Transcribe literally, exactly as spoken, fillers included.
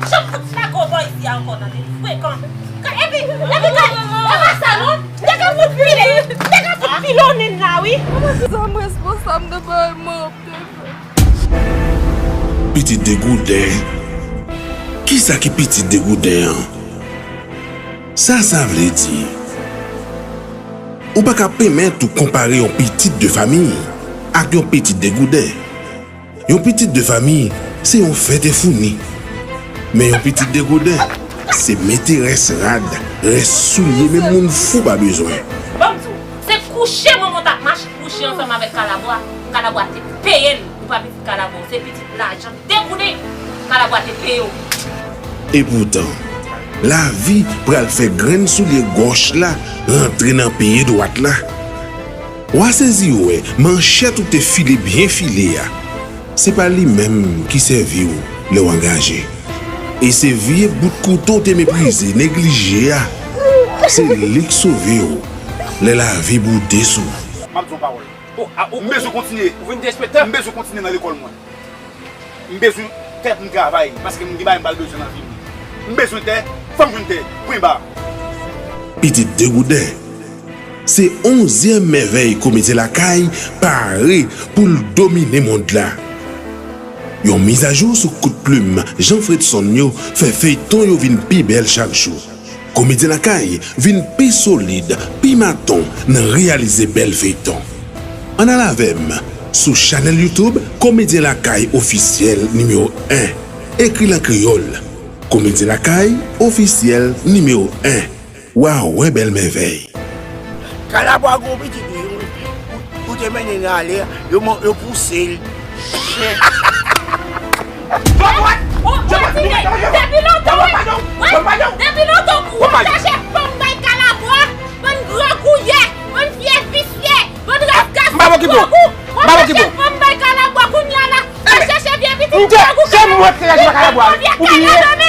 Janm fout lage w bò isi a ankò, tande? Frekan. Ka-, epi, epi, ka-, e pa sa, non? Te ka fout file, te ka fout file w nen la, wi. Sa m responsab de bagay mwen ap te fè. Pitit degouden. Kisa ki pitit degouden an? Sa sa vle di? Ou pa ka pèmèt ou konpare yon pitit de fanmi ak yon pitit degouden. Yon pitit de fanmi, se yon fèt e founi. Men yon pitit degouden, se mete rès rad, rès soulye, menm moun fou pa bezwen. Ban m di w, se kouche manman w t ap mache kouche ansanm avèk Kalabwa. Kalabwa te peye l, ou pa pitit Kalabwa, se pitit lajan degouden Kalabwa te peye w. Epoutan, lavi pral fè grenn soulye gòch la rantre nan pye dwat la. W a sezi wè manchèt ou te file byen file a. Se pa li menm ki sèvi w lè w angaje. E se vye bout kouto w te meprize, neglije a, se li k sove w lè lavi boude sou w. M ap di w yon pawòl. M bezwen kontinye. Ou vin derespektan? M bezwen kontinye nan lekòl mwen. M bezwen tè pou m travay, paske m gen bagay m pral bezwen nan vi m. M bezwen tè, fò m jwenn tè. Pwen ba. Pitit degouden. Se onzyèm mèvèy Komedyen Lakay pare pou l domine mond la. Yon mizajou sou kout plim Jean Fredson yo fè feyton yo vin pi bèl chak jou. Komedyen Lakay vin pi solid, pi maton nan reyalize bèl feyton. Ann al avè m sou chanèl YouTube Komedyen Lakay Ofisyèl nimewo en. Ekri l an kreyòl. Komedyen Lakay Ofisyèl nimewo en. W a wè bèl mèvèy. Kalabwa gwo pitit wi, ou, ou, ou te mennen l ale, yo, yo pouse l. Chen. Depi lontan, wi. Depi lontan, wi. Depi lontan, ou chache fanm bay Kalabwa, bann grangouye, bann vye visye, bann ras gason grangou. Ou chache fanm bay Kalabwa, kounye a la, w ap chèche vye pitit grangou. Kalabwa, vye kalabwa,